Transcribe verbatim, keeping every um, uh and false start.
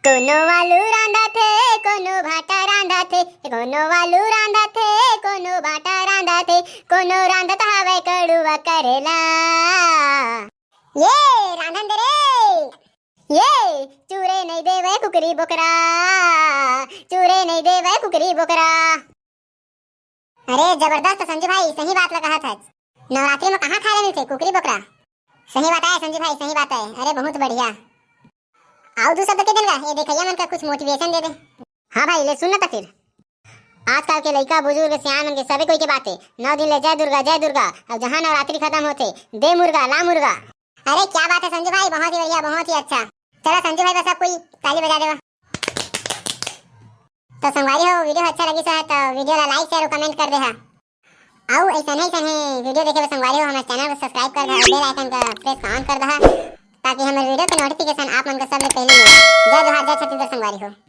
कोनो आलू रांधत हे, कोनो भांटा रांधत हे, कोनो आलू रांधत हे, कोनो भांटा रांधत हे, कोनो रांधत हवय कड़ुआ करेला। ये रांधन दे रे। ये चूरे नहीं देवे कुकरी बोकरा, चूरे नहीं देवे कुकरी बोकरा। अरे जबरदस्त संजू भाई, सही बात ल कहत हस। नवरात्रि में कहाँ खाए ल मिलथे कुकरी बोकरा? सही बात है संजू भाई, सही बात है। अरे बहुत बढ़िया। अउ दू शब्द कह देन गा, ये देखइया मन का कुछ motivation दे दे। हाँ भाई, ले सुन ना त फिर। आजकल के लइका बुजुर्ग सियान मन के सबे कोई के बात हे, नौ दिन ले जय दुर्गा जय दुर्गा। अउ जहाँ नवरात्रि खत्म होथे, दे मुर्गा ला मुर्गा। अरे क्या बात है संजू भाई, बहुत ही बढ़िया, बहुत ही अच्छा। चलो संजू भाई, बस अब कोई ताली बजा देवा। तो संगवारी हो, video अच्छा लगिस हे तो video ला like, share अउ comment कर देहा। अउ ऐसने ऐसने video देखे बर संगवारी हो, हमर channel को subscribe कर देहा, bell icon का press on कर देहा, ताकि हमर video के notification आप मन का सबले पहले मिले। जय जोहार, जय छत्तीसगढ़ संगवारी हो।